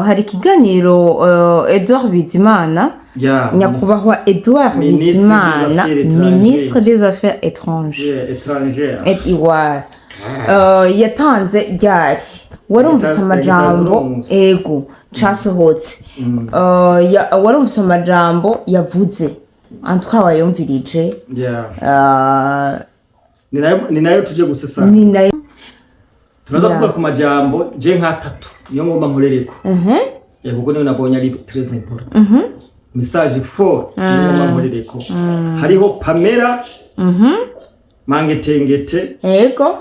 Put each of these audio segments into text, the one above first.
Hari ikiganiro Edouard Bizimana, nyakubahwa Edouard Ministre des Bizimana, Affaires étrangères. ministre des Affaires étrangères. Yeah, étrangère. Et iwara yatanze ryari warumvise amajambo? Yatanze uno munsi. Ego, casohotse. Warumvise amajambo yavuze antwa wayumvirije? Ni nayo tuje gusesa. Ni nayo. Turaza kuvuga ku majambo je nk'atatu niyo ngomba nkorereko. Kuko niyo nabonye ari très important. Message fort niyo ngomba nkorereko. Hariho Pamela Mangetengete.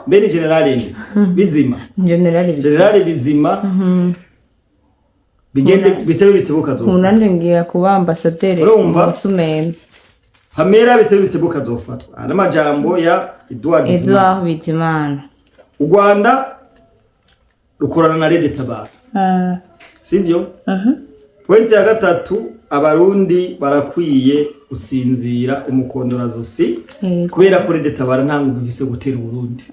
Mbe ni General nde? Bizima. General Bizima. General Bizima. Bigende bitebe bitebuka zo. Unanje ngiye kuba ambasaderi. Urumva? Umusumeni. Pamela bitebe bitebuka zofatwa. Ari amajambo ya Edouard Bizima. Edouard Bizimana. U Rwanda rukorana na Red Tabara. Sibyo? Point ya gatatu, Abarundi barakwiye gusinzira umukondorazosi kubera ko Red Tabara nta nguvu ifise gutera Uburundi.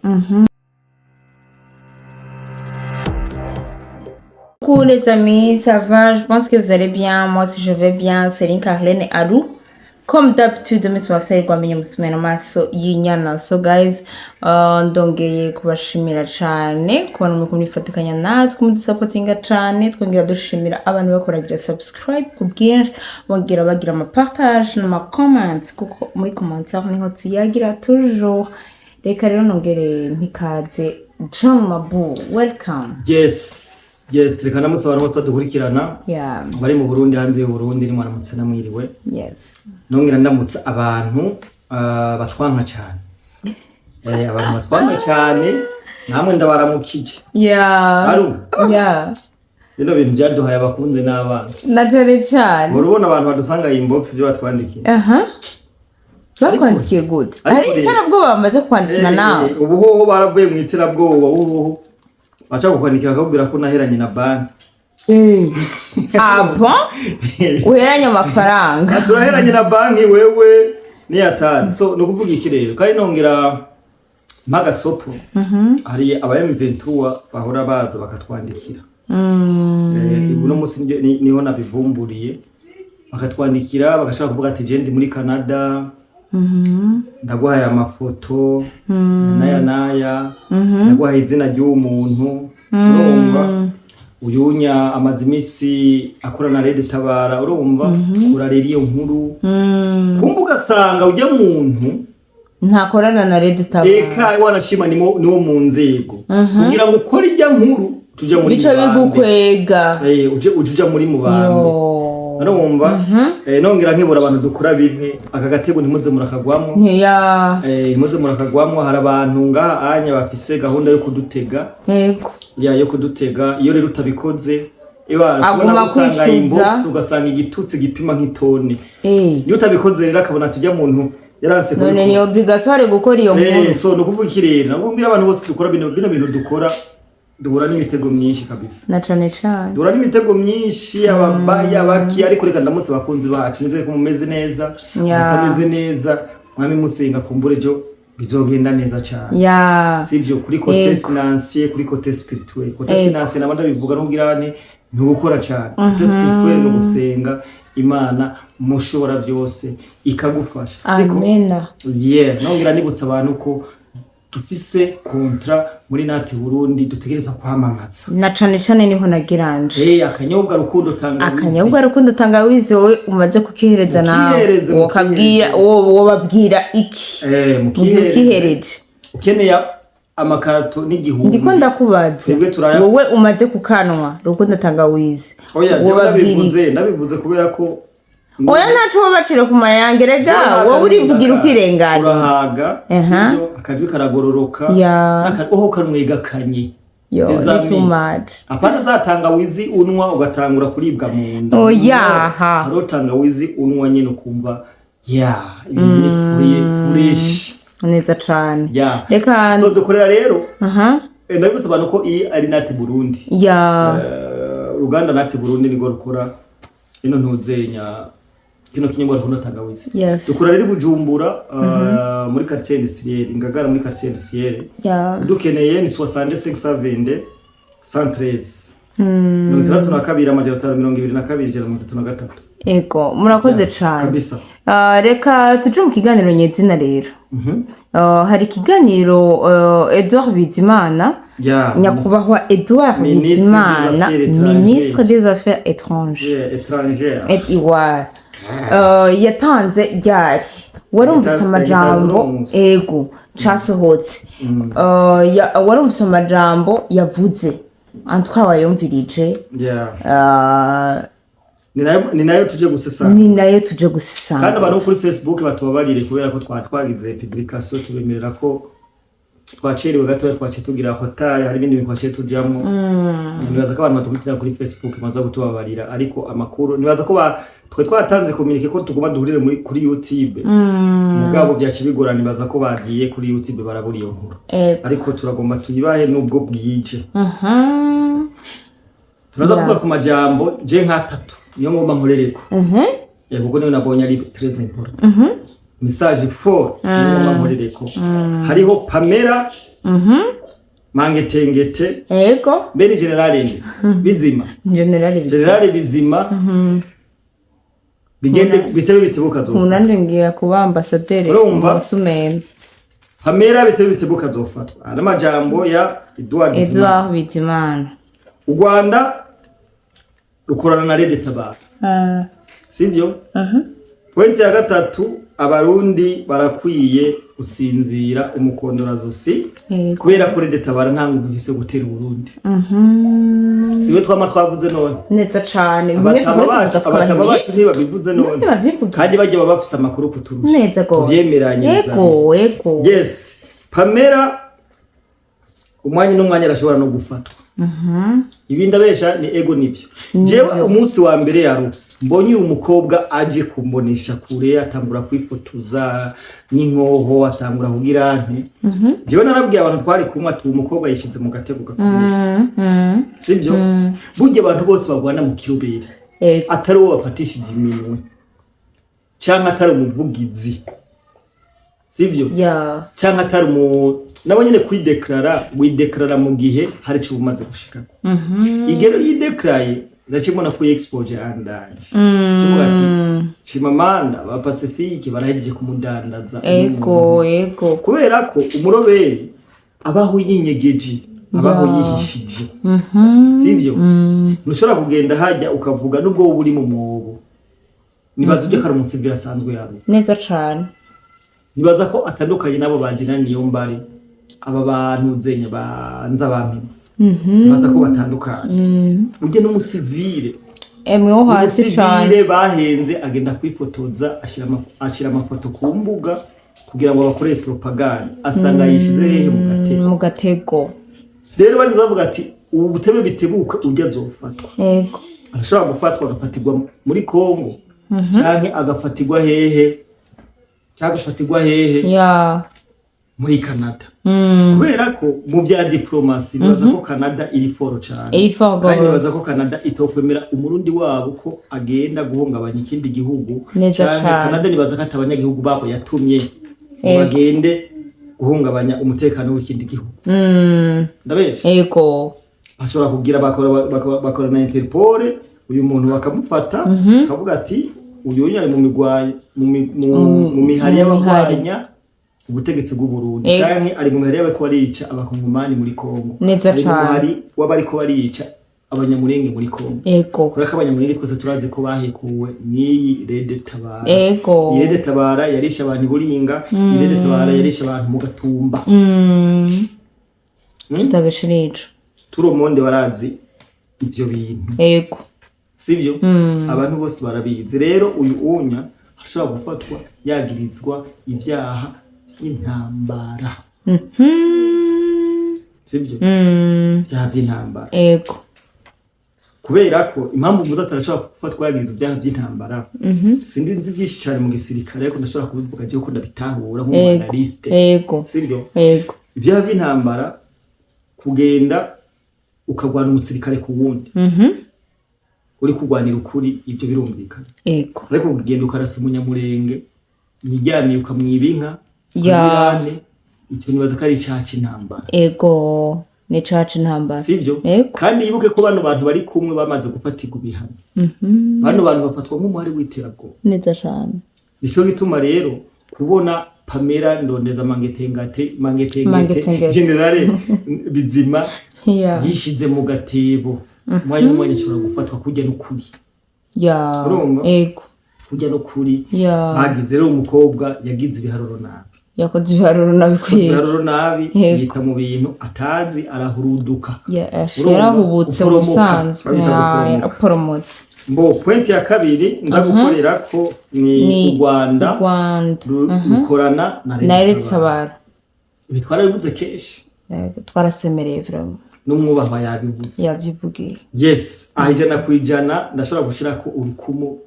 Coucou les amis, ça va? Je pense que vous allez bien. Moi aussi je vais bien. Céline Carlene Alou. Comme d'habitude, Miss Mafsari kwamenya musumena amaso y'inyana. So guys, ndongeye kubashimira cyane kubona muri kumwifatikanya natwe mudusapotinga cyane. Twongera dushimira abantu bakoragira subscribe ku bwinshi, bongera bagira ama partage n'ama comments, kuko muri commentaire niho tuyagira toujours. Reka rero nongere mpikaze John Mabu. Welcome. Yes, reka ndamutse abantu bose badukurikirana bari mu Burundi, hanze y'u Burundi, ni mwaramutse namwiriwe. Nongera ndamutse abantu batwanka cyane. Abantu batwanka cyane namwe ndabaramukije. Aru. Bino bintu byaduhaye abakunzi n'abana. Na cyane cyane. Urabona abantu badusanga inbox ibyo batwandikiye. Aha. Bakwandikiye gute? Ariko Hari iterabwoba bamaze kwandikira nawe? Ubu hoho baravuye mu iterabwoba, ubu baca kukwandikira bakakubwira ko naheranye na banki. Ah bon? Uheranye amafaranga? Turaheranye na banki wewe niyatari. So ni ukuvuga iki rero? Kandi nongera mpagasopo, hari aba M23 bahora baza bakatwandikira. Uno munsi niho nabivumburiye, bakatwandikira bagashaka kuvuga ati: "Je ndi muri Canada, ndaguhaye amafoto naya naya, ndaguhaye izina ry'uwo muntu, urumva uyunya amaze iminsi akorana na Red Tabara, urumva kurarera iyo nkuru." Kumva ugasanga ujya muntu Ntakorana na Red Tabara. Eka wanashima niwo mu nzego kugira ngo ukore ijya nkuru tujya muri Bico mubambe. bigukwega. Uje uja muri mubambe. Yo. Urumva, nongera nkibura abantu dukora bimwe, aka gatego ntimuze murakagwamwo. Ntiya. Ntimuze murakagwamwo. Hari abantu ngaha anya bafise gahunda yo kudutega. Ya, yo kudutega. Iyo rero utabikoze Aguma ubona usanga kwishyuza. inbox ugasanga igitutsi gipima nk'itoni. Iyo utabikoze rero akabona tujya muntu yaranse None ni kubikora. obligatoire gukora iyo nkuru? So ni ukuvuga iki rero? Nabwo mbwira abantu bose dukora bino bintu dukora, duhura n'imitego myinshi kabisa. Na cane cane. Duhura n'imitego myinshi, ababaya baki. Ariko reka ndamutse abakunzi bacu, nizere ko mumeze neza. Mutameze neza, mwami musenga, kumbure ejo bizogenda neza cyane. Sivyo? Kuri côté financier, kuri côté spirituel. Côté financier nabo ndabivuga n'ubwirane ntubukora cyane. Côté spirituel ni ugusenga Imana mushobora byose ikagufasha, siko? Amena. Yeah, nongera nibutsa abantu ko dufise contrat muri Nati Burundi dutegereza kwamamaza. Na cane cane niho nagiranje. Akanyobwa Rukundo Tangawizi. Akanyobwa Rukundo Tangawizi, wowe umaze kukihereza nawe Mukihereze, wokabwira mukihereze. Wobabwira iki mu gihe Mukihereze. ukihereje? Ukeneye amakarato n'1000. Ndiko ndakubaza. Twebwe Wowe umaze kukanwa Rukundo Tangawizi, Oya, jewe wobabwira iki? ndabivuze kubera ko Oya, ntaco wobacira ku mayange rega. Wowe urivugira ukirengana. Urahaga, sibyo? Akajwi karagororoka. Oho kanwega kanye. Yo, Les ni amis. too much. Apana za tangawizi unwa ugatangura kuribwa mu nda. Oya. Hariho tangawizi unwa nyine ukumva ya ibintu ni fresh. Neza cane. Ya. Reka So dukorera rero, ndabibutsa abantu ko iyi ari Nati Burundi. Uruganda Nati Burundi nirwo rukora ino ntuzenya kino kinyobwa Rukundo Tangawizi. Dukora rero i Bujumbura, muri quartier industriel Ngagara, muri quartier industriel. Dukeneye ni 65 122 113. 62 522 133. Ego, murakoze cane. Kabisa. Reka tuje mu kiganiro nyezina rero. Hari ikiganiro Edouard Bizimana, nyakubahwa Edouard Ministre des Bizimana, Affaires étrangères. ministre des Affaires étrangères Yeah, étrangère. et iwara yatanze ryari warumvise amajambo? Yatanze uno munsi. Ego, casohotse. Warumvise amajambo yavuze antwa wayumvirije? Ni nayo tuje gusesanga. Ni nayo tuje Kandi gusesanga. abantu bo kuri Facebook batubabarire kubera ko twari twagize publication, tubemerera ko twacerewe gatoya, twaciye tugira hotari, hari ibindi bintu twaciye tujamwo. Nibaza ko abantu batukurikira kuri Facebook baza kutubabarira, ariko amakuru nibaza ko twe twatanze communiqué ko tuguma duhurire kuri YouTube, mugabo byaciye bigorana. Nibaza ko bagiye kuri YouTube barabura iyo nkuru, ariko turagomba tuyibahe nubwo bwije. Turaza kuvuga ku majambo je nk'atatu niyo ngomba nkorereko. Kuko niyo nabonye ari très important, message fort niyo ngomba nkorereko. Hariho Pamela Mangetengete. Mbere général nde Bizima. Général Bizima. Général Bizima, bigende bitebe bitebuka zo. Munande ngiye kuba ambasaderi. Urumva? Umusumeni. Pamela bitebe bitebuka azofatwa, ari amajambo ya Edouard Bizima. Edouard Bizimana. U Rwanda rukorana na Red Tabara, sibyo? Point ya gatatu, Abarundi barakwiye gusinzira umukondorazosi kubera ko Red Tabara nta nguvu ifise gutera Uburundi. Siwe twama twavuze none? Neza cane, bimwe Abatama duhora bacu, tuvuga abatama bacu twabahimiriza. ntibabivuze none? None bavyivugira. Kandi bajya baba bafise amakuru kuturusha. Neza gose. Tuvyemeranye. Ego. Yes, Pamela umwanya n'umwanya arashobora no gufatwa. Ibindi abesha ni ego, nivyo. Jewe umunsi wa mbere yaru mbonye uyu mukobwa aje kumbonesha kure, atangura kwifotoza n'inkoho, atangura kugira nte, jewe narabwiye abantu twari kumwe ati uyu mukobwa yishize mu gatego gakomeye, sibyo? Burya abantu bose bagwana mu kirubere, atari uwo bafatishije iminwe canke atari umuvugizi, sibyo? Cyangwa atari umu nabo nyene kwideklarara, wideklarara mu gihe hari ico umaze gushikako. Igero yidekaraye ndakibona ko exposure andanje kivuga ati Chimamanda ba Pacifique barahejeje kumudandaza. Ego. Kubera ko umuroberi abaho yinyegeje, abaho yihishije, sivyo? Ntushobora kugenda hajya ukavuga nubwo wowe uri mu mwobo. Nibaza ibyo ko ari umusivili asanzwe yabo. Neza cane. Nibaza ko atandukanye n'abo bagira niyo mbari, aba bantu zenya banza bampima. Nibaza ko batandukanye. Ujye n'umusivile, Emwe wo hasi cane. Umusivile bahenze agenda kwifotoza, ashira amafoto ku mbuga kugira ngo bakorere propaganda, asanga yishize hehe? Mu gatego. Mu gatego. Rero barinze bavuga ati ubu butebe bitebuka ujya azofatwa. Arashobora gufatwa agafatirwa muri Kongo canke agafatirwa hehe, canke agafatirwa hehe? Muri Canada. Kubera ko mu bya diplomasi nibaza ko Canada iri fort cane. Iri fort Kandi nibaza gose. ko Canada itokwemera Umurundi wabo ko agenda guhungabanya ikindi gihugu. Neza Canke cane. Canada nibaza ko atabanyagihugu babo yatumye ngo bagende guhungabanya umutekano w'ikindi gihugu. Ndabesha? Ego. Bashobora kugira bakora na Interpol, uyu muntu bakamufata, bakavuga ati uyu ari mu migwanyi mu mihari mu mihari. y'abagwanya ubutegetsi bw'u Burundi, canke ari mu mihari y'abariko barica Abakongomani muri Kongo, Neza ari mu cane. muhari w'abariko barica Abanyamurenge muri Kongo, kubera ko Abanyamurenge twese turazi ko bahekuwe n'iyi Red Tabara. Iyi Red Tabara yarishe abantu i Buringa, iyi Red Tabara yarishe abantu mu Gatumba. Tutabeshe nico. Turomonde barazi ivyo bintu, sivyo? Abantu bose barabizi. Rero uyu unya ashobora gufatwa yagirizwa ibyaha by'intambara, sibyo? Ibyaha by'intambara. Kubera ko impamvu umuze atarashobora gufatwa yagirizwa ibyaha by'intambara, sindi nzi byinshi cyane mu gisirikare, ariko ndashobora kubivuga jewe ko ndabitahura nk'umu analyste, sibyo? Ego. Ibyaha by'intambara, kugenda ukagwana umusirikare ku wundi uri kurwanira ukuri, ibyo birumvikana. Ariko kugenda ukarasa Umunyamurenge yiryamiye, ukamwiba inka, ukamwirane, icyo nibaza ko ari icyaha c'intambara. Ego. Ni cacu intambara. Sivyo? Yego. Kandi yibuke ko bano bantu bari kumwe bamaze gufatirwa ibihano. Bano bantu bafatwa nk'umuhari w'iterabwoba. Neza cane. Nico gituma rero kubona Pamela Ndondeza Mangetengate Mangetengete Mangetengete. Generale Bizima yishize mu gatebo, umwanya n'umwanya ashobora gufatwa, kurya n'ukuri. Urumva? Ego. Kurya n'ukuri. Bagize rero, umukobwa yagize ibiharuro nabi. Yakoze ibiharuro nabi kwezi. Ibiharuro nabi. Yego. Yita mu bintu atazi, arahuruduka. Urumva? Yarahubutse mu Guporomoka. busanzwe. Babita guporomoka. Yaraporomotse. Mbo point ya kabiri nza gukorera ko ni Ni u Rwanda. U Rwanda rukorana na na Leta. RED Tabara. Ibi twarabivuze kenshi. Yego, twarasemereye vraiment. N'umwubahwa yabivuze. Yavyivugiye. Yes, aha 100% ndashobora gushirako urukumu,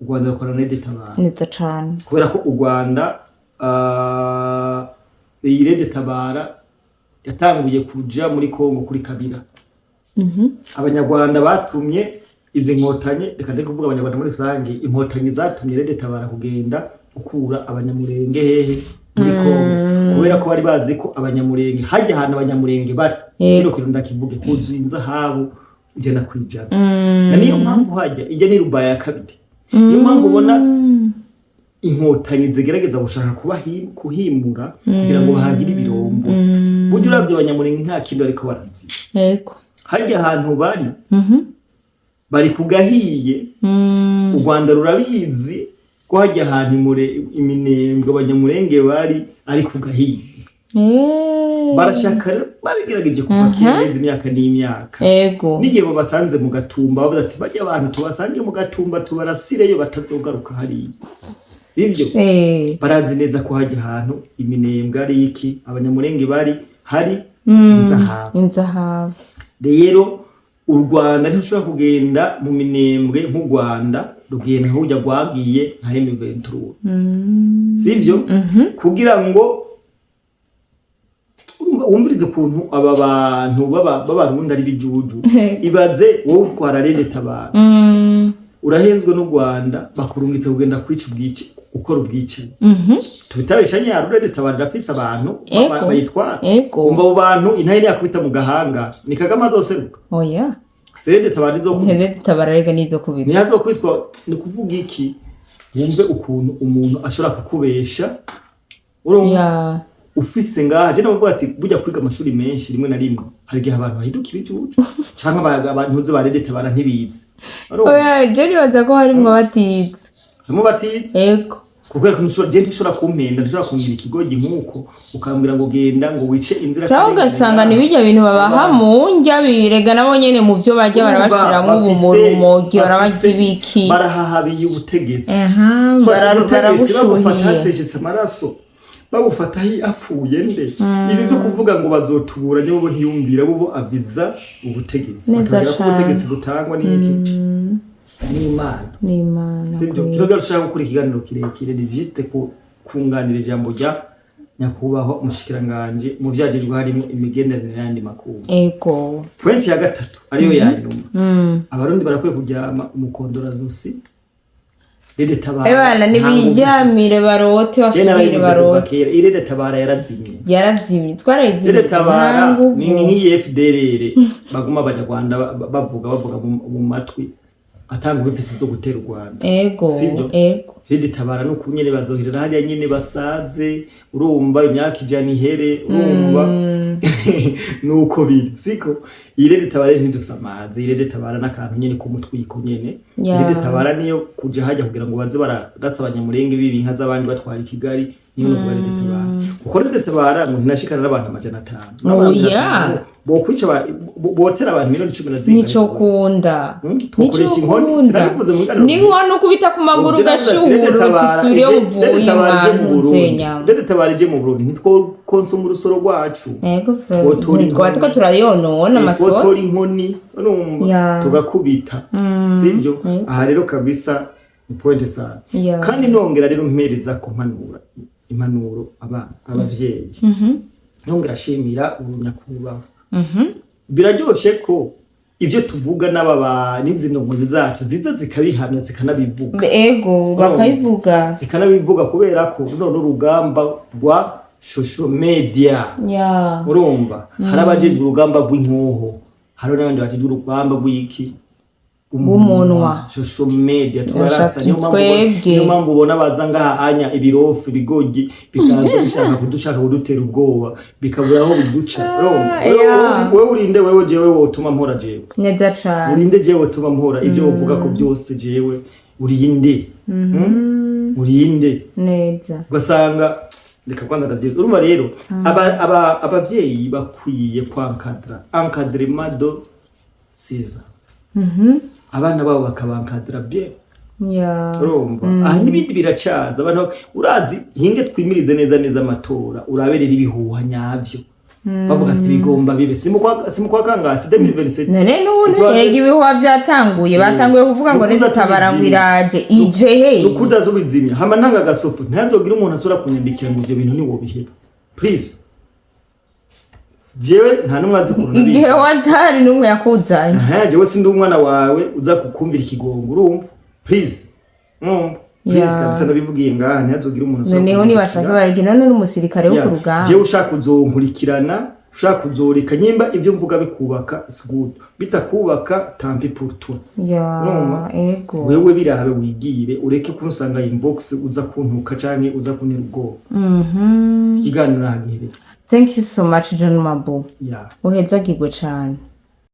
u Rwanda rukorana na RED Tabara. Neza cane. Kubera ko u Rwanda, iyi RED Tabara yatanguye kuja muri Kongo kuri Kabila. Abanyarwanda batumye izi nkotanyi, reka ndeke kuvuga abanyarwanda muri rusange, inkotanyi zatumye RED Tabara kugenda gukura abanyamurenge hehe? Muri Kongo, kubera ko bari bazi ko abanyamurenge hajya ahantu abanyamurenge bari, kino kintu ndakivuge, huzuye inzahabu 100%. Na niyo mpamvu hajya ijya ni Rubaya ya kabiri, niyo mpamvu ubona inkotanyi zigerageza gushaka kuhimura kugira ngo bahagire ibirombo. Burya uravye abanyamurenge nta kintu ariko barazira. Hajya ahantu bari, bari kugahiye. U Rwanda rurabizi ko hajya ahantu iminembwe abanyamurenge bari ari kugahiye. Barashaka rero, babigerageje kuva kera neza, imyaka n'imyaka. N'igihe babasanze mu Gatumba, bavuze ati bajya abantu tubasange mu Gatumba tubarasireyo batazogaruka hariya, sibyo? Barazi neza ko hajya ahantu iminembwe ari iki, abanyamurenge bari hari inzahabu. Inzahabu. Rero u Rwanda ntirushobora kugenda mu Minembwe nk'u Rwanda rugenda nk'urya rwagiye nka M23, sibyo? Kugira ngo wumvirize ukuntu aba bantu b'abarundi ari bijuju. Ibaze wowe utwara RED Tabara, urahenzwe n'u Rwanda, bakurungitse kugenda kwica ubwici, gukora ubwicanyi. Tubitabesha nyaro, RED Tabara irafise abantu bayitwara. Umva, abo bantu intahe yakubita mu gahanga, ni Kagame azoseruka? Oya. RED Tabara izokubita. RED Tabara rega nizo kubita. Niyo kwitwa. Ni ukuvuga iki? Wumve ukuntu umuntu ashobora kukubesha, urumva? Ufise ngaha je navuga ati burya kwiga amashuri menshi, rimwe na rimwe hari igihe abantu bahinduka ibijuju, canke abantu uzi ba RED Tabara ntibize. Urumva? Oya, je nibaza ko harimwo batize. Harimo batize. Ego. Kubera ko je ntushobora kumpenda, ntushobora kumbwira ikigogi nk'uko ukambwira ngo genda ngo wice inzira. Cyangwa ugasanga ni bijya bintu babaha mu ndya birega, nabo nyene mu vyo barya barabashiramwo ubumorumogi, barabarya ibiki. Barahahabiye ubutegetsi. Aha, Fata ubutegetsi babufata barabushuhiye. Haseshetse amaraso, babufata apfuye nde? Ibi byo kuvuga ngo bazotubura, bo ntiyumvira, bo aviza ubutegetsi. Neza Bakabwira ko cane. ubutegetsi butangwa n'iki? N'Imana. N'Imana. Sibyo? Kweli. Kino ushaka gukora ikiganiro kirekire ni juste ku kunganira ijambo rya nyakubahwa umushikiranganje mu vyajejwe harimo imigenderanire n'ayandi makungu. Point ya gatatu ariyo ya nyuma, abarundi barakwiye kuryama umukondorazosi. RED Tabara Ebana, nibiryamire barote, basubire barote. RED Tabara yarazimye. Yarazimye, twarayizimye. RED Tabara nta nguvu. Ni nk'iyi FDLR baguma abanyarwanda bavuga mu matwi, atanga ubufisi zo gutera u Rwanda. Sibyo? Ego. RED Tabara no kunyene bazoherera hariya nyene basaze, urumva, imyaka 100 ihere, urumva, nuko biri siko. Iyi RED Tabara ntidusamaze, iyi RED Tabara n'akantu nyene k'umutwiko nyene. RED Tabara niyo kuja hajya kugira ngo baze bararasa abanyamurenge biba inka z'abandi batwara i Kigali, niyo no kuba RED Tabara, kuko RED Tabara ngo ntinashikana n'abantu 500. N'abantu Oya. 500 bokwica botera abantu miliyoni cumi na zingana. Nico kunda. Twokoresha inkoni, Nico kunda. sinabivuze mu biganiro. Ni inkono ukubita ku maguru, ugashuhura, utisubira iyo muvuye imana nzenyama. RED Tabara ije mu Burundi, ntitwokonsoma urusoro rwacu. Ego. Twotora Twaba tuko inkoni. turayonona amasoro. Twotora inkoni, urumva, tugakubita, sibyo? Yego. Aha rero kabisa ni point sana. Kandi nongera rero mpereza ku mpanura, impanuro abana, abavyeyi, nongera ashimira ubu nyakubahwa. Biraryoshe ko ibyo tuvuga n'aba n'izi ndongozi zacu ziza zikabihamya, zikanabivuga. Ego, bakabivuga. Zikanabivuga, kubera ko none urugamba rwa social media. Urumva, hari abajejwe urugamba rw'inkoho, hariho n'abandi bajejwe urugamba rw'iki? Rw'umunwa. Social media turarasa. Niyo mpamvu Twebwe. Niyo mpamvu ubona baza ngaha anya ibirofu, ibigogi bikaza bishaka kudushaka kudutera ubwoba, bikabura aho biduca. Urumva? Wewe urinde, wewe jewe wotuma mpora jewe. Neza cane. Urinde jewe wotuma mpora ibyo uvuga ko byose jewe urinde. Urinde. Neza. Ugasanga reka kwanza ndabyiza. Urumva rero, abavyeyi bakwiye kwankadra, encadrement de 6 ans, abana babo bakabankadra bien. Urumva, aha n'ibindi biracaza abantu urazi hinge twimirize neza neza amatora, uraberera ibihuha nyavyo bavuga ati bigomba bibe si mu kwa kangahe? Si 2027? None n'ubu erega ibihuha byatanguye, batanguye kuvuga ngo Nukuza neza ngo tubizimya. Iraje ije he? Nukudaza ubizimya. Hama ntanga agasopo, ntihazogire umuntu asubira kunyandikira ngo ibyo bintu ntiwobiheba, please. Jewe nta n'umwe azi ukuntu Igihe nabizi. Wazari n'umwe yakuzanye. Aha, jewe sindi umwana wawe uza kukumvira ikigongo. Urumva, please, urumva, please. Kabisa ndabivugiye ngaha, ntihazogire umuntu asubira Noneho kunyandikira. nibashaka barege, none n'umusirikare wo ku rugamba. Jewe ushaka uzonkurikirana, ushaka uzoreka. Nyimba ibyo mvuga bikubaka, it's good, bitakubaka, tant pis pour toi. Urumva? Ego. Wewe birabe wigire, ureke kunsanga inbox uza kuntuka canke uza kuntera ubwoba. Ikiganiro nagihereye. Thank you so much, John Mabu. Uhezagirwe cane.